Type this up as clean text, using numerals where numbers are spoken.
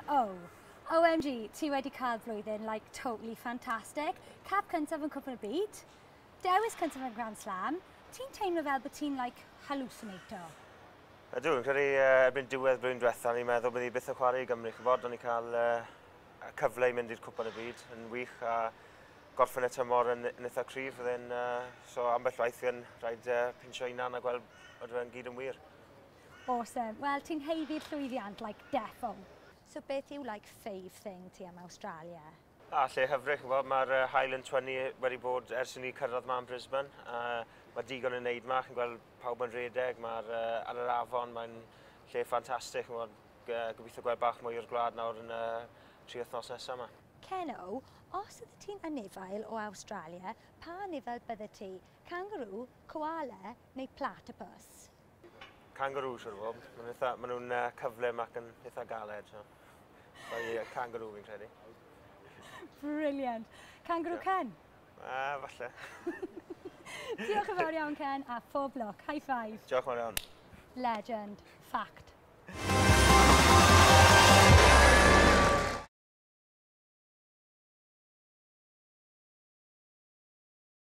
O. OMG, ti wedi cael blwyddyn like totally fantastic. Cap cyntaf yn Cwpan y Byd, dewis cyntaf yn Grand Slam. Ti'n teimlo fel bod ti'n like hallucinato? Ydw, yn credu erbyn diwedd blwyddyn diwetha, ni'n meddwl bydd i byth yn chwarae i Gymru. Chybod, o'n i cael cyfle i mynd i'r Cwpan y Byd yn wych a gorffen y tymor yn eitha cryf. Fydde'n, so ambell waith yn rhaid pinsio hunan a gweld bod fe'n gyd yn wir. Awesome. Wel, ti'n haeddu'r llwyddiant, like, defo. So beth yw, like, fave thing ti am Australia? A lle hyfryd, ch'mod, mae'r haul yn twynnu wedi bod ers i ni cyrraedd ma yn Brisbane. Mae digon yn neud ma, chi'n gweld pawb yn redeg, mae'r ar yr afon, mae'n lle ffantastig, ch'mod, gobeithio gweld bach mwy o'r gwlad nawr yn y 3 wythnos nesaf yma. Ken O, os ydych ti'n anifail o Australia, pa anifail bydde ti? Kangaroo, koala neu platypus? Kangaroo, siwr o fod. Ma nhw'n cyflym ac yn eitha galed. So. Mae kangaroo fi'n credu. Brilliant. Kangaroo Ken? Falle. Diolch yn fawr iawn, Ken, a phob lwc. High five. Diolch yn fawr iawn. Legend. Fact.